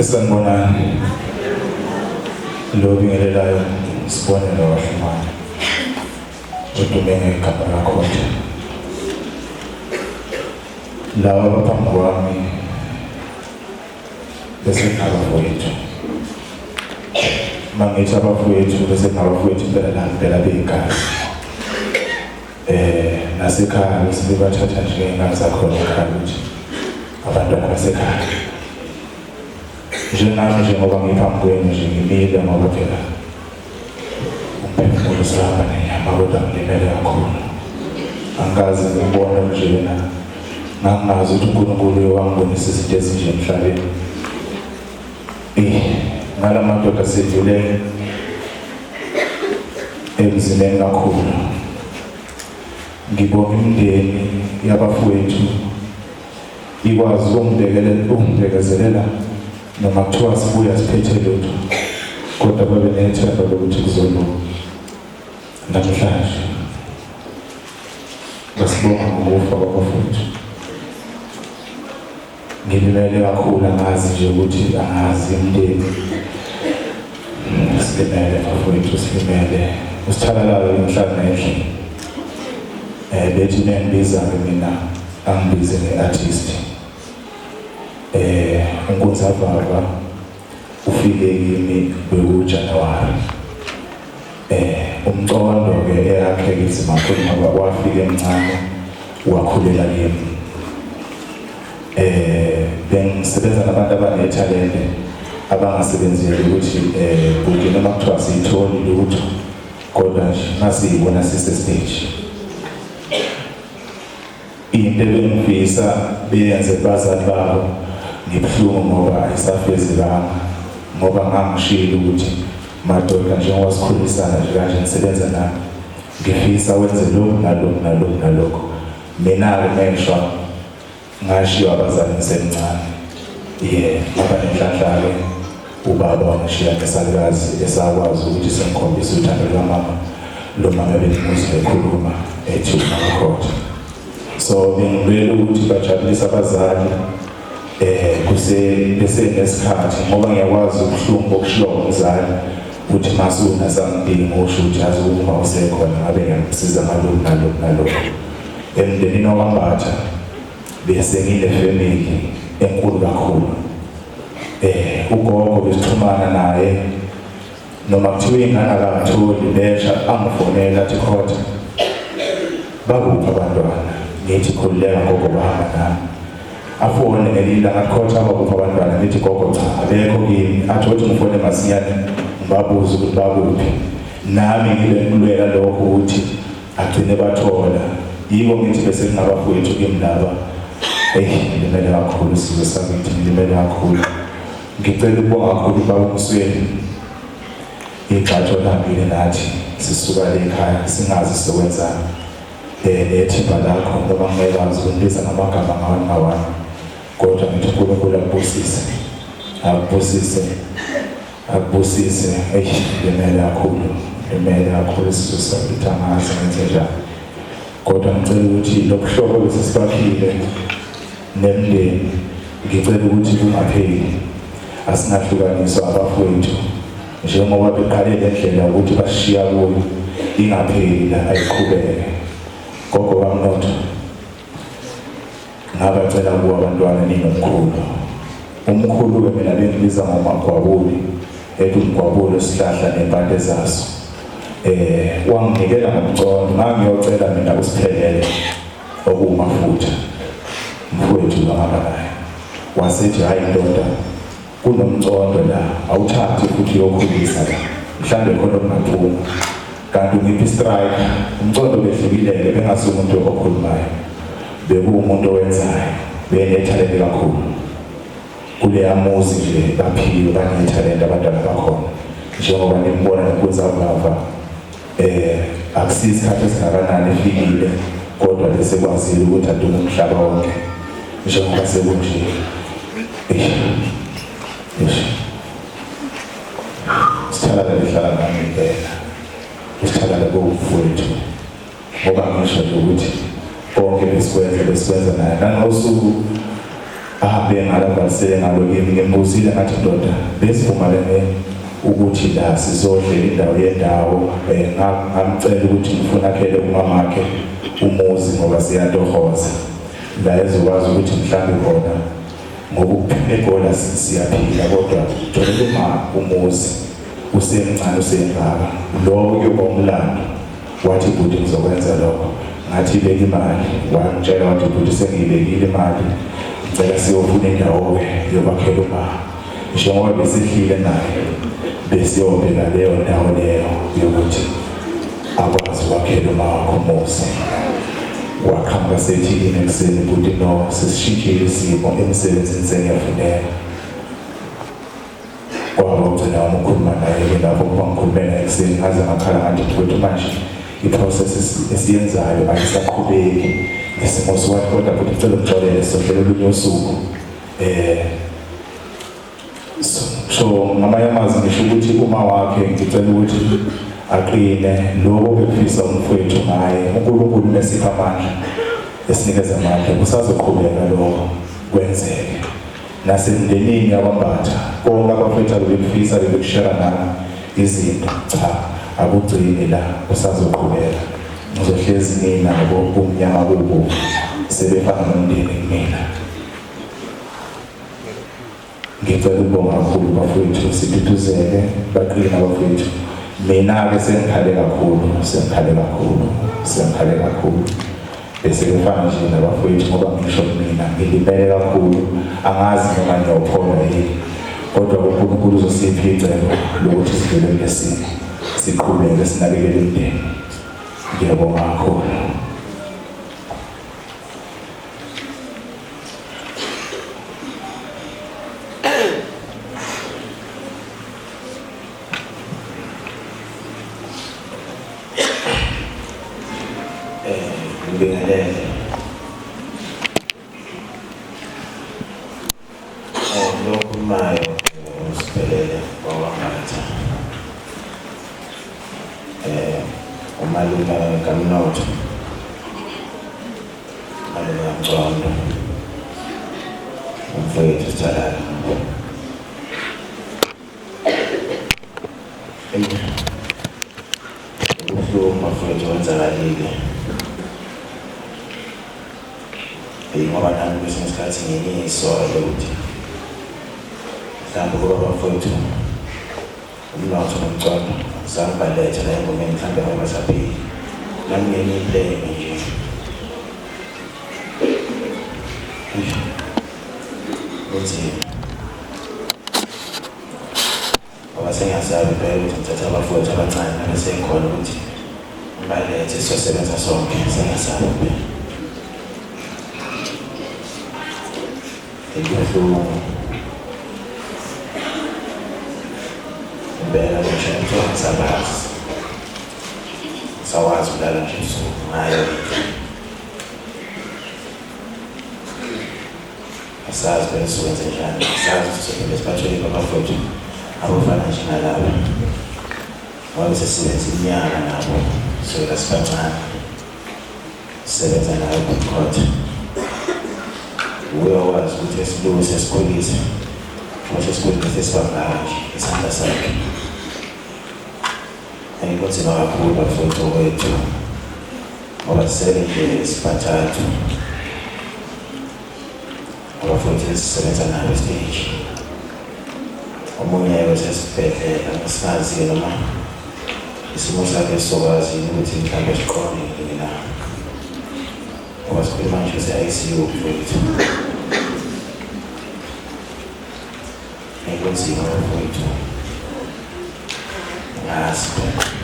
Sanibonani. Lo bingelelayo sibonelo wahlumane. Udume ngegama lakhonje. Laba abaphambi kwami bese ngabafowethu. Mangithi abafowethu bese ngabafowethu impela la impela beyigazi. Nasekhaya bese bebathatha njengengane zakhona ekhaya ukuthi abantwana basekhaya. Njengami nje ngoba ngiphambi kwenu nje ngimile ngoba phela umphefumulo usahamba nenyama kodwa ngilimele kakhulu. Angikaze ngibone njena. Ngangingazi ukuthi uNkulunkulu uye wangibonisa izinto ezinje emhlabeni. Ngala madoda sidlule emzimeni kakhulu. Ngibonga imindeni yabafowethu ikwazi ukungibekezelela noma kuthiwa sibuya siphethe lutho kodwa babe nethemba lokuthi kuzolunga. Namhlanje basibonga ngokufa kwabafowethu. Ngilimele kakhulu, angazi nje ukuthi angazi imndeni. Silimele bafowethu, silimele. Usithalalayo inhlanga enhle. Bethi nengibiza-ke mina angibize nge-artist. uNkunzavava ufike kimi bekuJanuwari. Umcondo ke eyakhe inzima kakhulu ngoba wafika emncane wakhulela kimi. Bengisebenza nabantu abanethalente abangasebenzeli ukuthi bhuti noma kuthiwa siyitholi lutho kodwa nje masiyibona sise stage. Into ebengifisa beyenze kubazali babo ngibuhlungu ngoba ayisafezekanga ngoba ngangishilo ukuthi madoda njengoba sikhulisana nje kanje nisebenza nami ngifisa wenze lokhu nalokhu nalokhu nalokhu. Mina-ke ngeshwa ngashiywa abazali ngisemncane. Yeah, ngaba nenhlanhla-ke ubaba wangishiya nesalukazi esakwazi ukuthi sengikhombise uthando lukamama. Lo mama bengimuzwa ekhuluma ethi umakhotha. So bengilwela ukuthi bajabulise abazali kuse bese nesikhathi ngoba ngiyakwazi ubuhlungu bokushiywa umzali ukuthi masuna something usho ukuthi azi uma usekhona ngabe ngiyamsiza ngalokhu nalokhu nalokhu. Emndenini wakwaMbatha bese ngine family enkulu kakhulu. Ugogo besixhumana naye noma kuthiwa ingane akatholi besha angifonela athi khotha bakuphi abantwana, ngithi khululeka gogo bahamba nami. Afone ngelinye ilanga athi khotha bakuphi abantwana, ngithi gogo cha abekho kimi. Athi othi ngifone masinyane ngibabuze ukuthi bakuphi. Nami ngibe ngikulwela lokho ukuthi agcine bathola. Yiko ngithi bese kungabafowethu kimi laba. Ngilimele kakhulu sizwe sakithi, ngilimele kakhulu. Ngicela ukubonga kakhulu ubaba uMsweli. Igxathu olihambile nathi sisuka le ekhaya singazi sizokwenzani. Nethimba lakho noma ngingekwazi ukunibiza ngamagama ngawani ngawani kodwa ngithi uNkulunkulu akubusise. Akubusise. Akubusise. Ngilimele kakhulu. Ngilimele kakhulu sizwe sakithi angazi ngenze njani. Kodwa ngicela ukuthi lo buhlobo besisibakhile nemndeni ngicela ukuthi kungapheli. Asingahlukaniswa abafowethu njengoba beqale le ndlela ukuthi bashiya kuyo ingapheli la ayiqhubeke. Gogo kaMnotho ngabacela kuwo abantwana ninomkhulu. Umkhulu-ke mina bengibiza ngomagwabuli, ethi umgwabuli wesihlahla nempande zaso. Wanginikela ngomcondo, ngangiyocela mina usiphelele okuwumafutha mfowethu ngahamba naye. Wasethi hayi ndoda kunomcondo la awuthathe futhi uyokhulisa la mhlambe khona okungaphuma. Kanti ungiphi strike umcondo behlukile-ke bengasi umuntu okhulumayo bekuwumuntu owenzayo benethalente kakhulu. Kuleya muzi nje baphiwe banethalente abantwana bakhona njengoba nimbona noNkunzavava. Akusiyo isikhathi esingakanani efikile kodwa besekwazile ukuthi adume umhlaba wonke njengoba sekunje. Sithalala lihlala nami impela. Isithalala kowumfowethu ngoba ngisho nje ukuthi konke besikwenza naye nangosuku Ahambe ngalo avalisele ngalo kimi. Ngimbuzile ngathi ndoda besivumelene ukuthi la sizodlela indawo yendawo ngamcela ukuthi ngifuna akhele umamakhe umuzi ngoba siyatohoza la ezokwazi ukuthi mhlambe khona ngokuphila eGola siyaphila kodwa tholela uma umuzi usemncane usengaka lo kuyoba umlando. Wathi bhuti ngizokwenza lokho, ngathi beka imali, wangitshela wathi bhuti sengiyibekile imali, ngicela siyofuna indawo-ke yokwakhela uma njengoba besihlile naye besiyobheka leyo ndawo leyo yokuthi akwazi ukwakhela uma wakho umuzi. Waqhamuka sethi kimi ekuseni bhuti no sesishintshile isimo emsebenzini sengiyafuneka. Kwaba ugcina wami ukukhuluma naye-ke lapho ngoba ngikhulume naye ekuseni ngaze ngakhala ngathi mfowethu manje i-process esiyenzayo ayisaqhubeki ngesimo siwathi kodwa futhi ngicela ungixolele sizohlela olunye usuku so ngamanye amazwi ngisho ukuthi uma wakhe ngicela ukuthi aqine lokho bekufisa umfowethu ngaye uNkulunkulu mesipha amandla esinikeza amandla kusazoqhubeka lokho kwenzeke nasemndenini yakwaMbatha konke abafethu abebekufisa bebekushera nami izinto cha akugcini la kusazoqhubeka ngizohlezi nginabo kumnyama kubo sebefana nomndeni kumina. Ngicela ukubonga kakhulu bafowethu siduduzeke baqina bafowethu mina-ke sengikhale kakhulu sengikhale kakhulu sengikhale kakhulu bese kufana nje nabafowethu ngoba ngisho mina ngilimele kakhulu angazi noma ngiyophola yini kodwa uNkulunkulu uzosipha icebo lokuthi sidlule kulesimo siqhubeke sinakekele umndeni ngiyabonga kakhulu. Ngibingelele. Lo okhulumayo uSiphelele wakwaMbatha. Umalume kaMnotho. Malume kaMcondo. Umfowethu Sithalala. Eyi, kubuhlungu bafowethu kwenzakalile. Eyi ngoba nami kwesinye isikhathi ngiyisole ukuthi mhlawumbe kuba bafowethu umnotho nomcondo zange balethe la engomeni mhlawumbe ngoba basaphila. Nami ngeke ngiyiblame nje. Kunzima. Ngoba sengiyasaba impela ukuthi ngithathe abafowethu abancane nabe sengikhona ukuthi ngibalethe sizosebenza sonke sengiyasaba impela. Kubuhlungu. Impela ngisho kuthiwa ngisabazi. Ngisawazi ukulala nje ebusuku ngayo into. Asazi phela sizokwenze njani, asazi ukuthi sizophinde sibathole abafowethu abafana njengalaba. Ngoba bese sisebenza iminyaka nabo, kusukela sibancane. Sisebenza naye uBoycott. Uye wakwazi ukuthi esiluse esikhulise. Ngoba sesikhulile sesibangaka nje isandla sakhe. Ayi kunzima kakhulu bafowethu wethu. Ngoba sisele nje sibathathu. Abafowethu esisebenza nabo esiteji. Omunye wesesibhedlela ngisazi noma isimo sakhe sizokwazi ukuthi mhlawumbe siqonde ngelinye ilanga. Ngoba sikhuluma nje se-ICU mfowethu. Ayi kunzima bafowethu. Ngazi phela.